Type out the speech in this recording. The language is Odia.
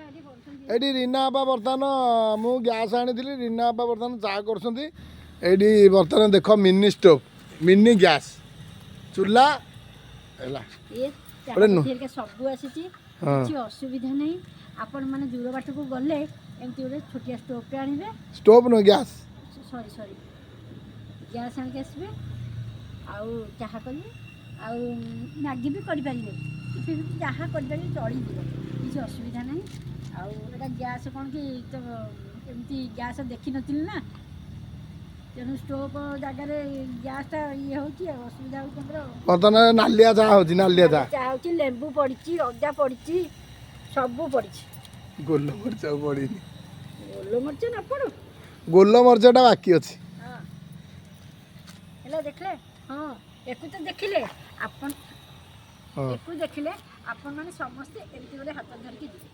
ଏଠି କରୁଛନ୍ତି। ଏଇଠି ରୀନା ଆପା ବର୍ତ୍ତମାନ, ମୁଁ ଗ୍ୟାସ୍ ଆଣିଥିଲି, ରୀନା ଆପା ବର୍ତ୍ତମାନ ଚା କରୁଛନ୍ତି। ଏଇଠି ବର୍ତ୍ତମାନ ଦେଖ, ମିନି ଷ୍ଟୋଭ୍, ମିନି ଗ୍ୟାସ୍ ଚୁଲା ହେଲା। ଇଏ ଗୋଟେ ଚାହା ହେରିକା ସବୁ ଆସିଛି। କିଛି ଅସୁବିଧା ନାହିଁ। ଆପଣ ମାନେ ଦୂର ବାଟକୁ ଗଲେ ଏମିତି ଗୋଟେ ଛୋଟିଆ ଷ୍ଟୋଭ୍ଟେ ଆଣିବେ। ଷ୍ଟୋଭ୍ ନୁହେଁ, ଗ୍ୟାସ୍। ସରି ସରି, ଗ୍ୟାସ୍ ଆଣିକି ଆସିବେ ଆଉ ଚାହା କରିବେ ଆଉ ମ୍ୟାଗି ବି କରିପାରିବେ। ଇପି ଫିପି ଯାହା କରିପାରିବେ, ଚଳିଯିବ, କିଛି ଅସୁବିଧା ନାହିଁ। ଆଉ ଏଇଟା ଗ୍ୟାସ୍ କ'ଣ କି ତ ଏମିତି ଗ୍ୟାସ୍ ଦେଖିନଥିଲି ନା, ତେଣୁ ଷ୍ଟୋଭ୍ ଜାଗାରେ ଗ୍ୟାସ୍ଟା ଇଏ ହେଉଛି ଆଉ ଅସୁବିଧା ହେଉଛି ତାଙ୍କର ଆଉ। ବର୍ତ୍ତମାନ ନାଲିଆ ଚା ହେଉଛି, ନାଲିଆ ଚା। ଚା ହେଉଛି, ଲେମ୍ବୁ ପଡ଼ିଛି, ଅଦା ପଡ଼ିଛି, ସବୁ ପଡ଼ିଛି। ଗୋଲମରିଚ ଆଉ ପଡ଼ିନି। ଗୋଲମରିଚ ନ ପଡ଼ୁ? ଗୋଲମରିଚଟା ବାକି ଅଛି। ହଁ, ହେଲା, ଦେଖିଲେ? ହଁ, ଏକୁ ତ ଦେଖିଲେ ଆପଣ। ଏକୁ ଦେଖିଲେ ଆପଣମାନେ ସମସ୍ତେ ଏମିତି ଗୋଟେ ହାତ ଧରିକି ଯିବେ।